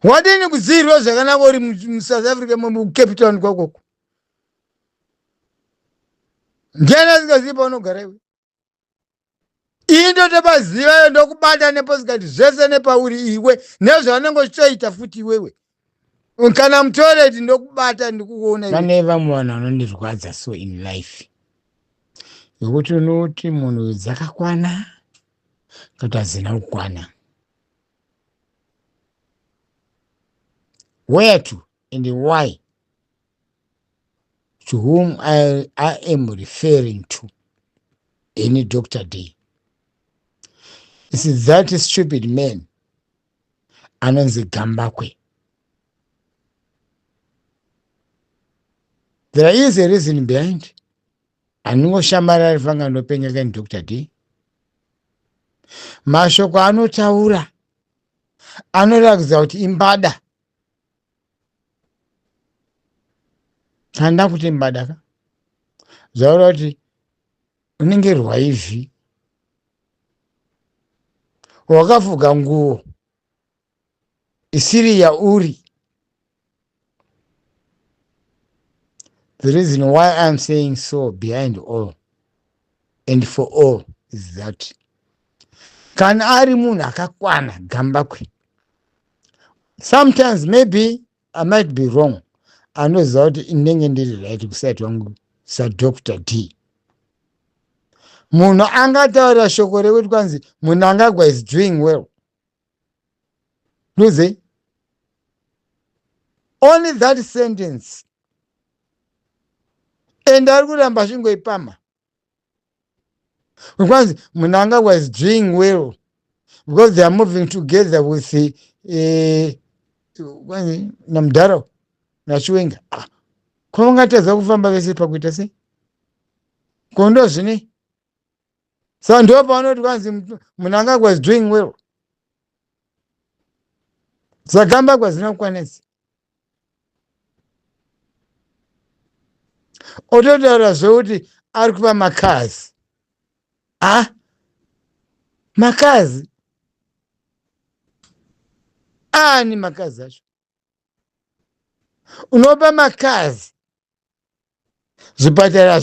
Wadini kudziirwa zvakanaka uri muSouth Africa, muCape Town kwakoko? Ndiani asingazivi paunogara iwe? Iyi ndotopaziva iyo, ndokubata neposikati zvese nepauri iwe nezvaunenge uchitoita futi iwewe. Kana mutoilet ndokubata, ndikukuona. Pane vamwe vanhu vanondirwadza so in life, yekuti unoti munhu dzakakwana kuti hadzina kukwana. Where to and why, to whom I am referring to, any Dr. D. It's that stupid man anonzi Gambakwe. There is a reason behind. Anongoshamarari fanga ndopenga kani Dr. D. Mashoko anotaura anoratidza kuti imbada. Handa kuti imbada ka. Zvaura kuti unenge rwaivhi wakafuga nguo isiri yauri. The reason why I'm saying so behind all and for all is that kana ari munhu akakwana Gambakwe, sometimes maybe I might be wrong, anoziva kuti inenge ndiri right kuside wangu saDr D. Munhu angataura shoko rekuti kwanzi Mnangagwa is doing well, luze only that sentence, and ari kuramba achingoipama kwanzi Mnangagwa is doing well because they are moving together with kwanzi namudharo naChiwenga. Ah, ko vangatadza kufamba vese pakuita sei? Ko ndo zvinei? Saka ndo pavanoti kwanzi Mnangagwa is doing well. Dzagambakwa zina kukwanisa ototaura zvekuti ari kupa makazi. A makazi ani? Makazi acho unopa makazi, zvipatara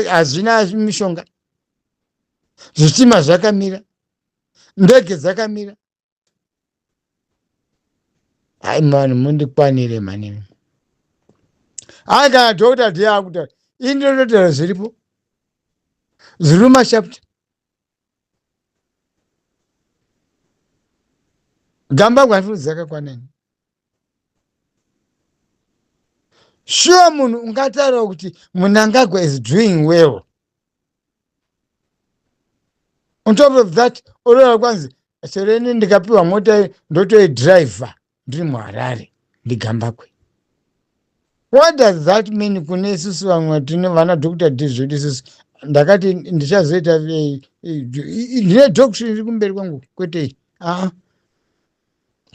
hazvina mishonga, zvitima zvakamira, ndege dzakamira. Hai mani, mundikwanire manini. Hai, kana Dr D akutaura, ini ndinototaura zviripo, zviri mumachapter. Gambakwe handifuni dzakakwanani. Sure, munhu ungataura kuti Mnangagwa is doing well, on top of that orora kwanzi sereni ndikapiwa mota ndotoidhiraivha ndiri muHarare, ndiGambakwe. What does that mean kune isusu vamwe tine vana Dr D zvedu isusu? Ndakati ndichazoita, ndine doctrine iri kumberi kwangu, kwete aa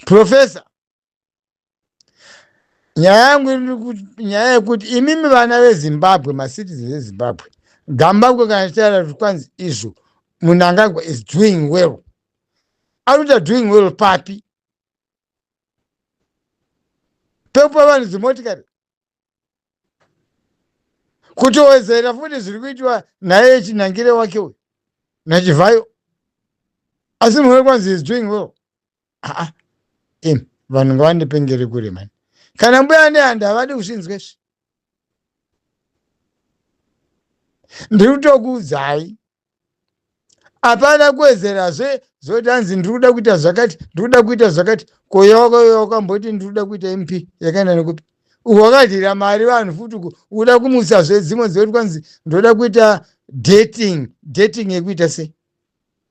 professor. Nyaya yangu iri nyaya yekuti imimi vana veZimbabwe, macitizens eZimbabwe, Gambakwe kana chitaura kuti kwanzi izvo Mnangagwa is doing well, ari kuita doing well papi? Pekupa vanhu dzimotikari, kutowedzera futi zviri kuitwa naye chinangire wake uyu naChivhayo, asi munhu kwanzi is doing well. Aa, im vanhu ngavandipengere kure mani. Kana mbuya Nehanda havadi kuzvinzwa izvi. Ndiri kutokuudzai, hapana kuwedzerazve zoti hanzi ndiri kuda kuita zvakati, ndiri kuda kuita zvakati. Koyawakamboti ndiri kuda kuita MP yakaenda nekupi? Wakadhira mari vanhu futi, ukuda kumutsazve dzimwe dzekuti kwanzi ndoda kuita dating. Dating yekuita sei,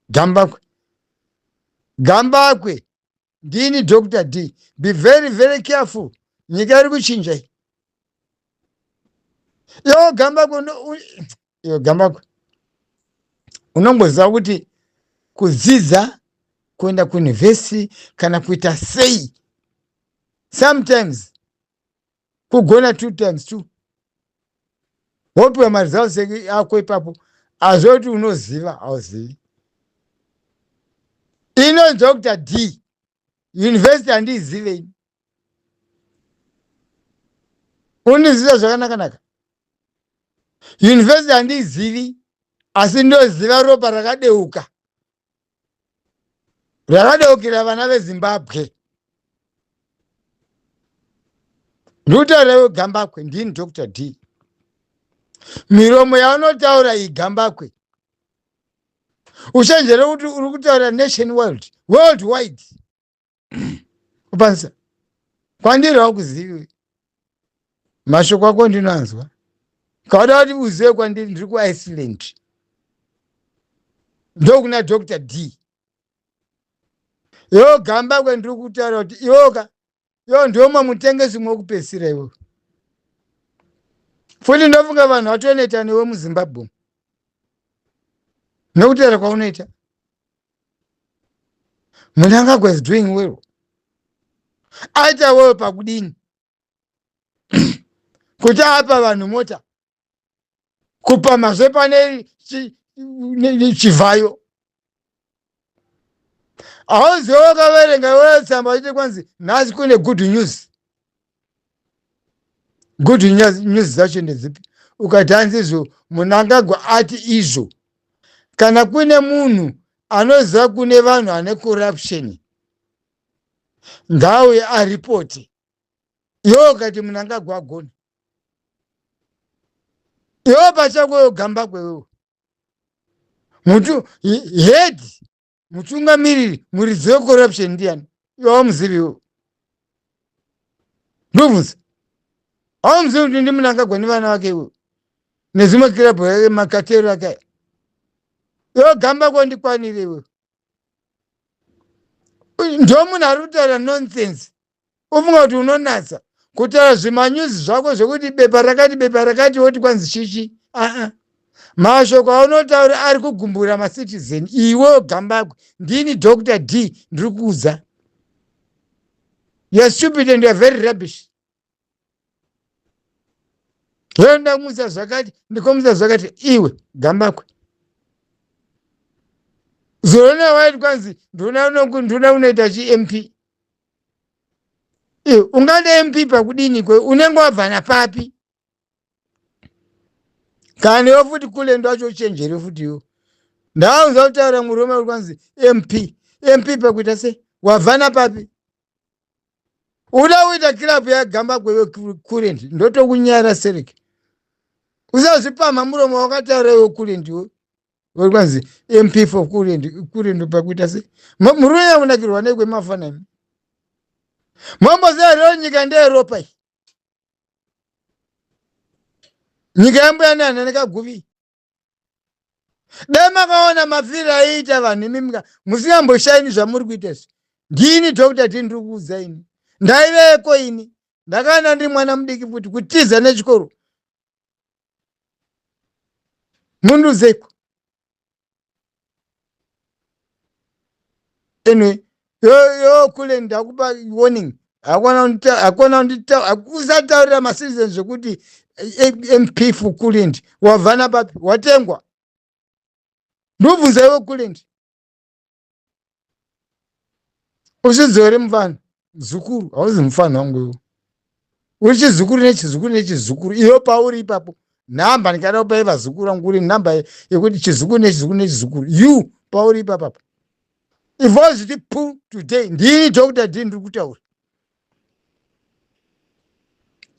Gambakwe? Gambakwe, ndini Dr D. Be very very careful, nyika iri kuchinja iyi. Iwo Gambakwe, iwe Gambakwe, unomboziva kuti kudzidza kuenda kuuniversity kana kuita sei, sometimes kugona 2 times 2 wopiwa maresults ako ipapo, azvoti unoziva hauzivi. Ino Dr D, university handiizivei. Undiziva zvakanaka-naka. University handizivi, asi ndoziva ropa rakadeuka, rakadeukira vana veZimbabwe. Ndikutaura iwe Gambakwe, ndini Dr D. Miromo yaunotaura iyi Gambakwe, uchenjere kuti uri kutaura nation world, world wide. Kupanisa kwandiri haukuzivi, mashoko ako ndinanzwa. Kauda kuti uzive kwandiri, ndiri kuIceland, ndokuna Dr D. Iwo Gambakwe, ndiri kutaura kuti iwoka iwo ndiomwe mutengesi umwe wekupedzisira iwewe. Futi ndofunga vanhu vatoneta newe muZimbabwe nekutaura kwaunoita. Mnangagwa is doing well. Aita well pakudini? Kuti apa vanhu mota, kupamhazve pane chivhayo. Hauziva wakaverenga iwewe tsamba ichiti kwanzi nhasi kune good news. Good news dzacho ndedzipi? Ukati hanzi izvo Mnangagwa ati izvo, kana kune munhu anoziva kune vanhu ane corruption ngauye aripoti. Iwe ukati Mnangagwa agona, iwe pachako Gambakwe, iwewe mutu head, mutungamiriri, muridzi wecorruption ndiani? Iwe wamuzivi iwe? Ndobvunza, haumuzivi kuti ndiMnangagwa nevana vake iwe nezimwe kirabhu yake, makatero ake? Iwe Gambakwe, ndikwanire iwe. Ndo munhu ari kutaura nonsense, ufunga kuti unonatsa kutaura zvimanyuzi zvako zvekuti bepa rakati, bepa rakati, woti kwanzi chichi. Aa, mashoko aunotaura ari kugumbura macitizen. Iwe Gambakwe, ndini Dr D, ndiri kuudza, you are stupid and you are very rubbish. Ndakumutsa zvakati, ndikomutsa zvakati. Iwe Gambakwe, zorona waiti kwanzi nduna unoita chiMP. Iwe ungade MP pakudini kwe? Unenge wabva napapi? Kana iwe futi kulendo wacho uchenjere futi iwe. Ndaunza kutaura murume uri kwanzi MP, MP pakuita sei? Wabva napapi? Uda kuita club yaGambakwe iwe current, ndotokunyara sereke. Usazvipamha muromo wakataura iwe current, iwe uri kwanzi MP for current. Current pakuita sei? Murume yakunakirwa nei kwemafana imi? Mamboziva reo nyika ndeyeropa iyi, nyika yambuya nana nekaguvi. Dai makaona mafiro aiita vanhu imi musingamboshaini zvamuri kuita izvi. Ndini Dr T, ndiri kuudza ini, ndaiveko ini, ndakaenda ndiri mwana mudiki futi, kutiza nechikoro. Munduzeko anyway. Yo kule, ndakupa warning. Hakuna usataurira macitizens zvekuti MP for Kulend. Wabvana papi? Watengwa? Ndobvunza iwe Kulend, uchidzore mufana zukuru. Hauzi mufana wangu iwe, uri chizukuru nechizukuru nechizukuru. Iwe pauri ipapo nhamba ndikada kupai vazukuru vangu, uri nhamba yekuti chizukuru nechizukuru nechizukuru. You pauri ipapapo ivo zviti pu today. Ndini Dr D, ndiri kutaura.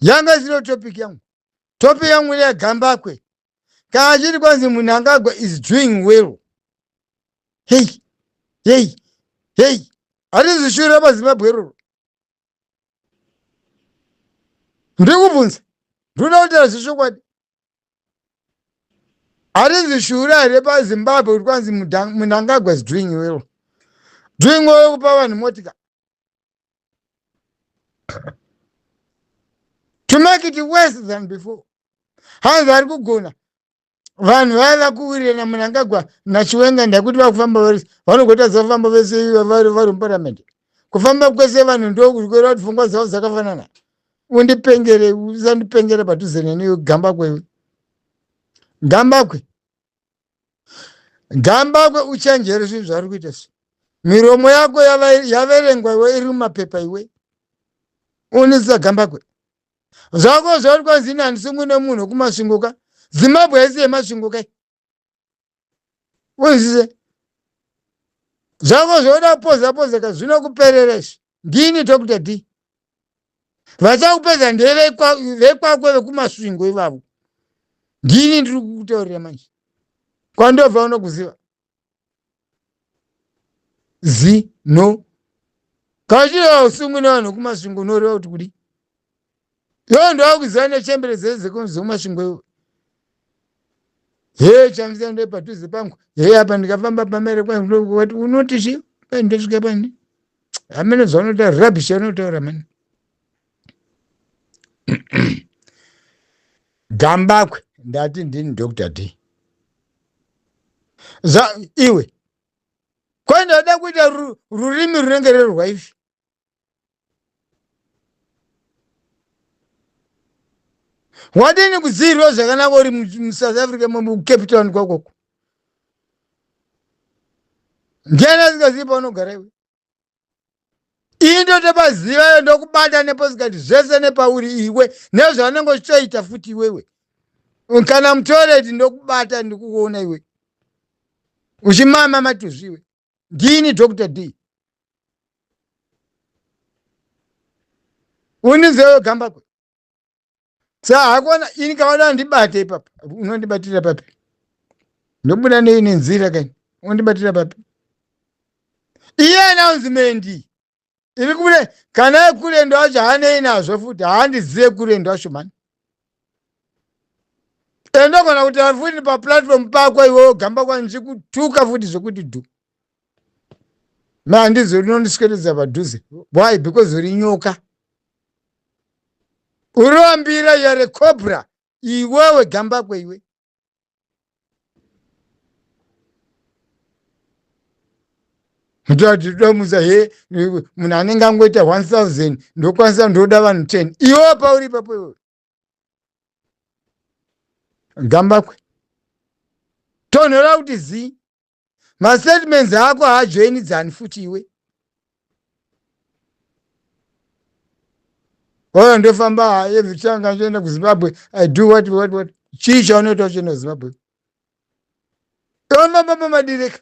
Yanga isiro topic yangu. Topic yangu neyagambakwe. Kana chiri kwanzi Mnangagwa is doing well, hei hei hei, hatizishura paZimbabwe iroro. Ndiri kubvunza, ndinoda kutaura zvechokwadi. Hatizishura here paZimbabwe kuti kwanzi Mnangagwa is doing well? Doing well kupa vanhu motika? To make it worse than before, hanzi ari kugona. Vanhu vaiva kuwirirana Mnangagwa naChiwenga, ndakuti vakufamba vari vanogotadza kufamba vese vari muparamende. Kufamba kwese vanhu ndokureva kuti pfungwa dzavo dzakafanana. Undipengere, usandipengere padhuze neni Gambakwe. Gambakwe, Gambakwe, uchenjere zvinhu zvauri kuita se miromo yako yaverengwa iwe, iri mumapepa iwe. Unisa Gambakwe. Zvako zvauri kwanzi ini handisungwi nemunhu wekumasvingo ka. Zimbabwe haisi yemasvingo kai. Unzise. Zvako zvoda poza poza ka zvinokuperera izvi. Ndini Dr. D. Vachakupedza ndevekwako vekumasvingo ivavo. Ndini ndiri kukutaurira manje. Kwandobva unokuziva. Zi no. Kachira usungwi nevanhu vekumasvingo unoreva kuti kudii? Iwe ndokuziva nechembere dzese dzekumasvingo iwe. Hee chamisa ndo padhuze pangu. Hee apa ndikafamba pamere kwangu wati unoti chi? Ndosvika pani. Hameno zvaunotaura rubbish yaunotaura mani. Gambakwe ndati ndini Dr. D. Zva iwe. Kwenda uda kuita rurimi runenge rerwaifi. Wadini kudziirwa zvakanaka uri muSouth Africa muCape Town kwakoko. Ndiani asingazivi paunogara iwe? Iyi ndotopaziva iyo ndokubata neposikati zvese nepauri iwe nezvaunenge uchitoita futi iwewe. Kana mutoilet ndokubata ndikukuona iwe. Uchimama matuzvi iwe. Ndini Dr. D. Undizewe Gambakwe. Sa hakona ini kaona ndibate ipapa. Unondibatira papi? Ndobuda nei nenzira kaini? Unondibatira papi? Iye announcement iri kubuda kana yekurendo acho haanei nazvo futi haandizive kurendo acho mani. Endogona kutaura futi paplatform pako iwewe Gambakwe ndichikutuka futi zvekuti dhu. Ma handizi unondiswededza padhuze. Why? Because uri nyoka. Uri wambira you are a cobra. Iwewe Gambakwe iwe. Mutati tomuza he munhu anenge angoita 1000 ndokwanisa ndoda vanhu 10. Iwe pauri ipapo iwewe. Gambakwe. Tonhora kuti zii. Mastatements ako haajoinidzani futi iwe. Oyo ndofamba every time kandienda kuZimbabwe I do what what what. Chii chaunoita uchienda kuZimbabwe? Tofamba pamadireka.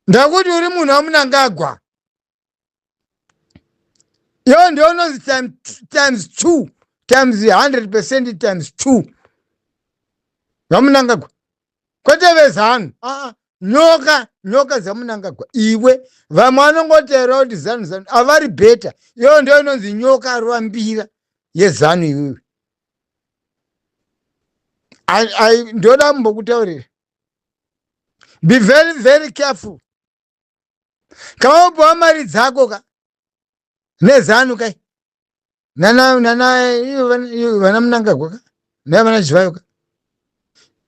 Ndakuti uri munhu waMnangagwa. Iyo ndiyo unonzi times 2 times 100% times 2. VaMnangagwa. Kwete veZanu. Aa, nyoka, nyoka dzaMnangagwa. Iwe, vamwe vanongotaura kuti Zanu Zanu, avari better. Iyo ndiyo inonzi nyoka rwambira yeZanu iwewe. Ndoda kumbokutaurira. Be very very careful. Kana upiwa mari dzako ka neZanu kai. Nana nana iyo vana Mnangagwa ka nevana Zhivayo ka.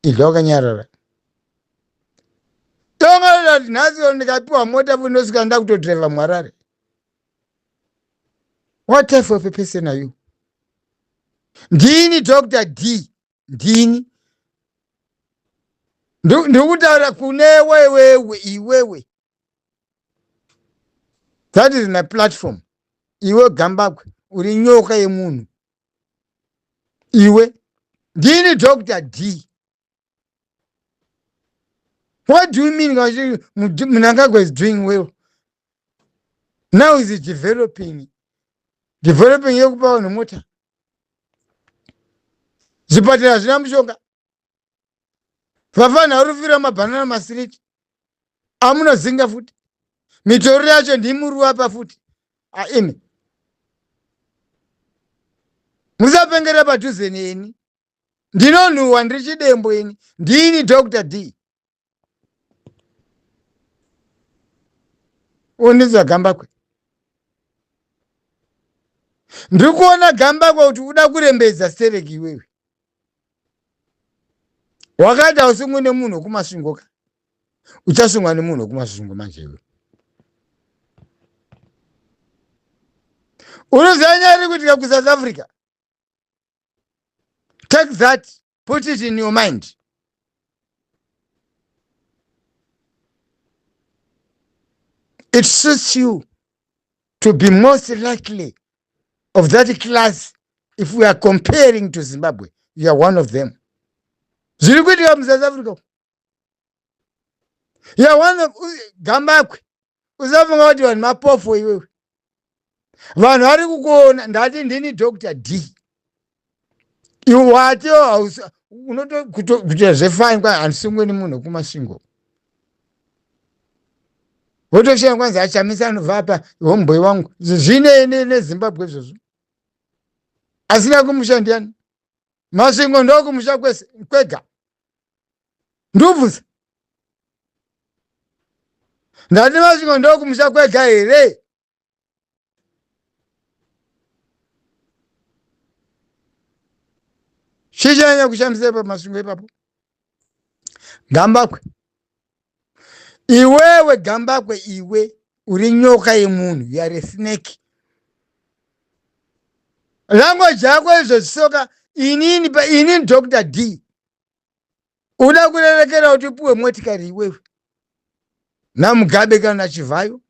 Idya wakanyarara. Tonga kuti nhasi ndikapiwa mota futi ndosvika ndakutodhiraivha muHarare. What type of a person are you? Ndini Dr. D. Ndini. Ndikutaura kune wewewe iwewe. That is my platform. Iwe Gambakwe uri nyoka yemunhu. Iwe ndini Dr. D. What do you mean Mnangagwa is doing well? Now is developing. Developing yekupa vanhu mota. Zvipatara zvina mushonga. Vafana varufira mabhanana masiriti. Amunozinga futi. Mitoriro yacho ndimuri wapa futi. Aimi. Musapengera padhuze neni. Ndinonhuhwa ndiri chidembo ini. Ndini Dr. D. Undiza Gambakwe. Ndiri kuona Gambakwe kuti uda kurembedza stereki iwewe. Wakati hausungwi nemunhu wekumasvingo ka. Uchasungwa nemunhu wekumasvingo manje iwe. Unoziva nyaya iri kuitika kuSouth Africa? Take that, put it in your mind. It suits you to be most likely Of that class, if we are comparing to Zimbabwe, you are one of them. Zviri kuitika muSouth Africa, you are one of. Gambakwe, usafunga kuti vanhu mapofo iwewe. Vanhu vari kukuona. Ndati ndini Dr D. Iwe wati unotokuita zvefine kwa handisungwe nemunhu wekuMasvingo. Votoshaya kwanzi achamisa anobva apa, homeboy wangu. Zvine neZimbabwe izvozvo, asina kumusha ndiani? Masvingo ndokumusha kwese kwega. Ndobvunza, ndati Masvingo ndokumusha kwega here? Chichanyanya kushandisa ipapo Masvingo ipapo. Gambakwe, iwewe Gambakwe, iwe uri nyoka yemunhu. You are a snake. Language yako izvo zvisoka. Inini pa inini Dr D, uda kurerekera kuti upiwe motikari iwewe naMugabe kana Chivhayo?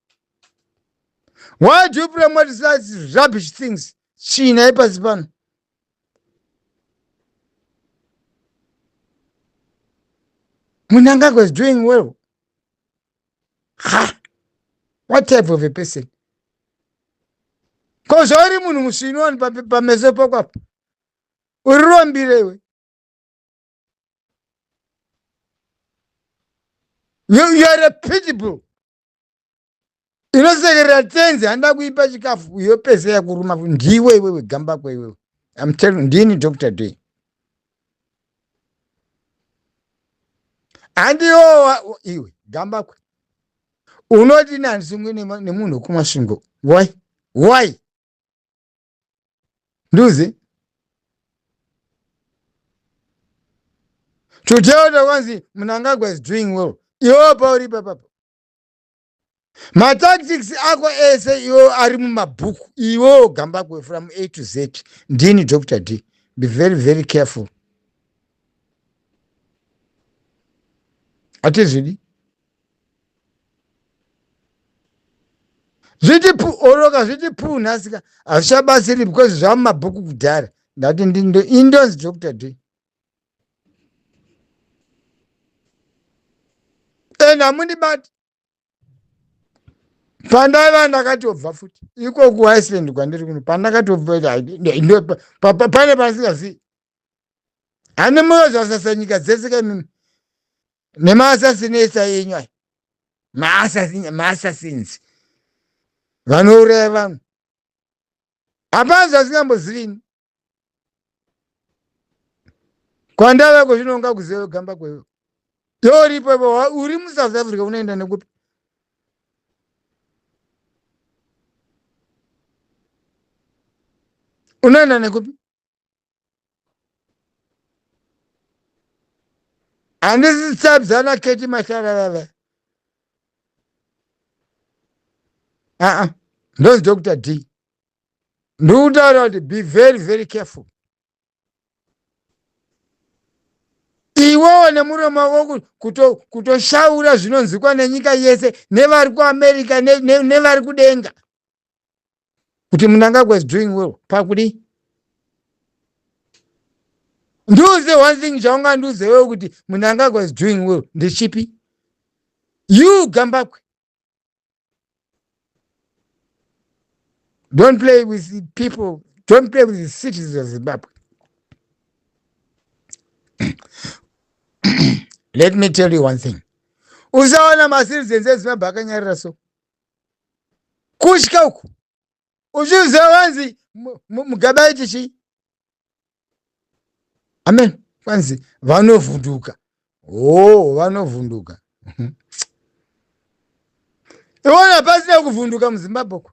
Why do you promote such rubbish things? Tsvina ipasi pano. Mnangagwa is doing well. Ha, what type of a person? Ko zvauri munhu musvini wani pameso pako apo, uri rombire iwe. You are a pitbull inosekerera tenzi handa kuipa chikafu, yopese yakuruma. Ndiwe iwewe Gambakwe iwewe. I'm telling, ndini Dr D. Handiwo iwe Gambakwe unoti nandisungwe nemunhu wekuMasvingo. Why, why? Nduzi totaura kwanzi Mnangagwa is doing well. Iwewo pauri ipapapo, matactics ako ese iwo ari mumabhuku iwewo Gambakwe, from A to Z. Ndini Dr D. Be very very careful. Hatizvidi zviti pu oroka, zviti pu nhasika hazvichabatsiri because zvamumabhuku kudhara. Ndati indonzi Dr D and hamundibati. Pandaiva ndakatobva futi iko kuIceland kwandiri kuno, pandakatobva pane pasingazivi hane moyo zvasasa nyika dzese kaimimi nemaassassinesa enyu aya, maassassins vanouraya vanhu. Hapana zvasingambozivini kwandaveko. Zvinonga kuziva Gambakwe yoripo ipo. Uri muSouth Africa, unoenda nekupi? Unoenda nekupi? Handisi tsabzana keti masharavava. Aa, ndozi Dr D. Ndikutaura kuti be very very careful iwewo nemuromo wako kutoshaura zvinonzwikwa nenyika yese nevari kuAmerica nevari kudenga kuti Mnangagwa is doing well. Pakudi ndiuze one thing chaungandiudze wewe kuti Mnangagwa is doing well ndechipi? You Gambakwe, don't play with the people, don't play with the citizens of Zimbabwe. Let me tell you one thing. Usaona macitizens eZimbabwe akanyarira so kutya uku, uchiziva vanzi Mugabe aiti chii? Amen. Kwanzi vanovhunduka. O, vanovhunduka. Iwona pasina kuvhunduka muZimbabwe uku,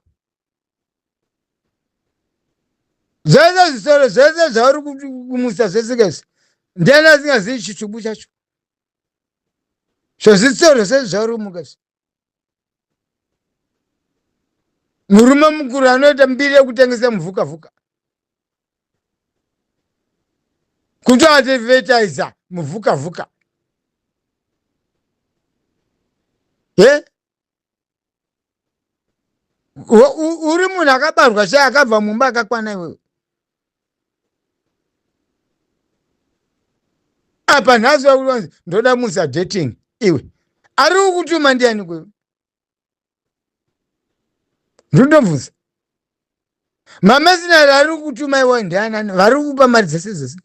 zvese zvisoro zvese zvauri kumusa zvese kezvi, ndiani asingazivi chitubu chacho zvezvitsoro zvese zvauri kumuka izvi? Murume mukuru anoita mbiri yekutengesa muvhukavhuka, kutoadvertisa muvhukavhuka he. Uri munhu akabarwa sei akabva mumba akakwana iwewe? Apa nhasi wakuti ndoda musa dating iwe. Ari kukutuma ndiani kwewe? Ndinotobvunza. Mamesinari ari kutuma iwe ndianani? Vari kukupa mari dzese dzese.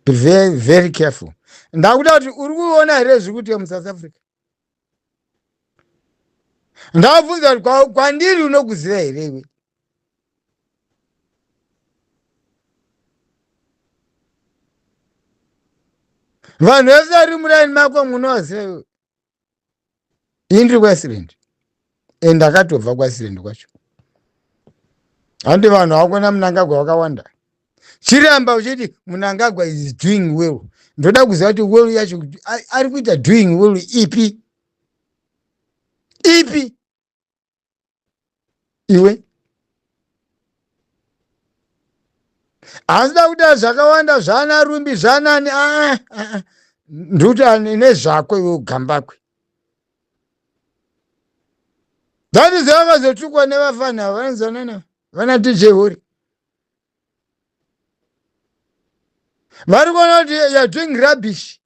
Be very, very careful. Ndakuda kuti uri kuona here zviri kuitika muSouth Africa? Ndabvunza kuti kwandiri unokuziva here iwe? Vanhu vese vari muraini mako munovaziva iwe? Ini ndiri kwaIceland and ndakatobva kwaIceland kwacho. Handi vanhu vakona Mnangagwa vakawanda. Chiramba uchiti Mnangagwa is doing well. Ndoda kuziva kuti well yacho ari kuita doing well ipi? Ipi? Iwe asida kuita zvakawanda zvana rumbi zvanani aa ndikuti nezvako iwe ugambakwe. That is vakazotukwa nevafana vanonzanana vana DJ Hori. Vari kuona kuti you are doing rubbish.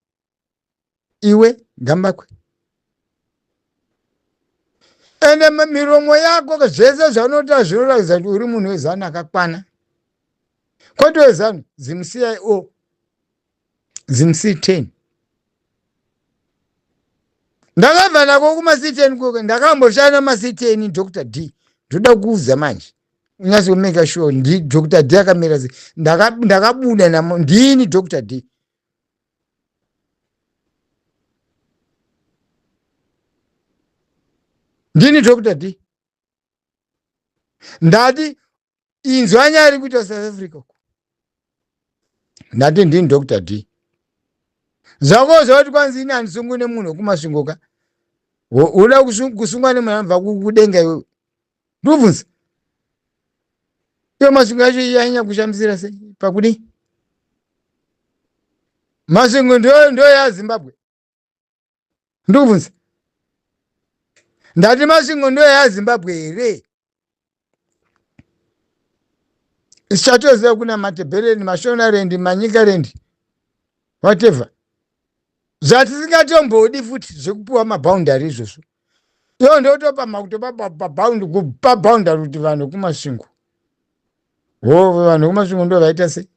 Iwe gambakwe. Ende miromo yako zvese zvaunoita zvinoratidza kuti uri munhu wezanu akakwana. Kwete wezanu, ZimCIO, ZimC10. Ndakabva nako kuma-C10 koko, ndakamboshanda ma-C10 Dr. D. Ndoda kukuudza manje. Unyatso kumeka sure ndi Dr. D akamira sei. Ndakabuda namo ndini Dr. D. Ndini Dr. D. Ndati inzwa nyaya iri kuita South Africa uko. Ndati ndini Dr. D. Zvako zvekuti kwanzi ini handisungwi nemunhu wekumasvingo ka. Unoda kusungwa nemunhu anobva kudenga iwewe. Ndobvunza. Iyo masvingo yacho yanyanya kushamisira sei? Pakudii? Masvingo ndo yaZimbabwe. Ndobvunza. Ndati Masvingo ndo yaZimbabwe here? Sichatoziva kuna Matebeleni, Mashonaland, Manyikaland, whatever. Zvatisingatombodi futi zvekupiwa maboundary izvozvo. Iwo ndotopa makutopa pabound kupa boundary kuti vanhu kuMasvingo. Wo vanhu kuMasvingo ndo vaita sei?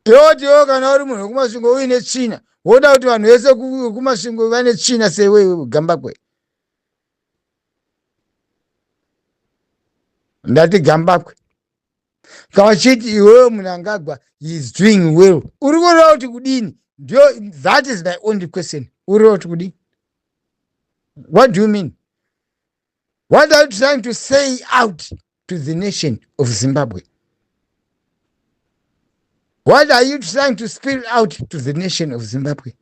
Yoti iwe kana uri munhu wekuMasvingo uine tsvina, woda kuti vanhu vese kuMasvingo vane tsvina sewe iwe Gambakwe. Ndati Gambakwe. Kana uchiti iwewe Mnangagwa he is doing well, uri kureva kuti kudini? Ndio, that is my only question. Uri kureva kuti kudini? What do you mean? What are you trying to say out to the nation of Zimbabwe? What are you trying to spill out to the nation of Zimbabwe?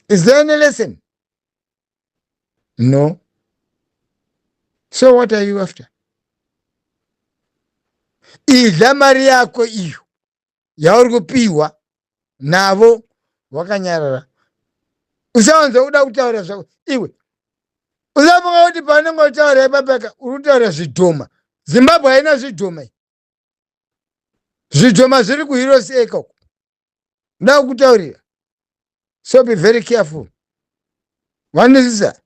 Is there any lesson? No. So what are you after? Idla mari yako iyo yauri kupiwa navo wakanyarara. Usawanza kuda kutaura zvako iwe. Usafunga kuti paunenge uchitaura ipapaka uri kutaura zvidhoma. Zimbabwe haina zvidhoma iyi. Zvidhoma zviri kuHeroes Acre uko. Nda kutaurira. So be very careful. Wanizisa?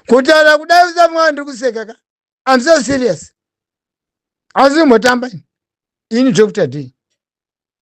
Kutaura kudai usafunga ndiri kuseka ka. I'm so serious. Asi mbotamba ini. Ini Dr. D.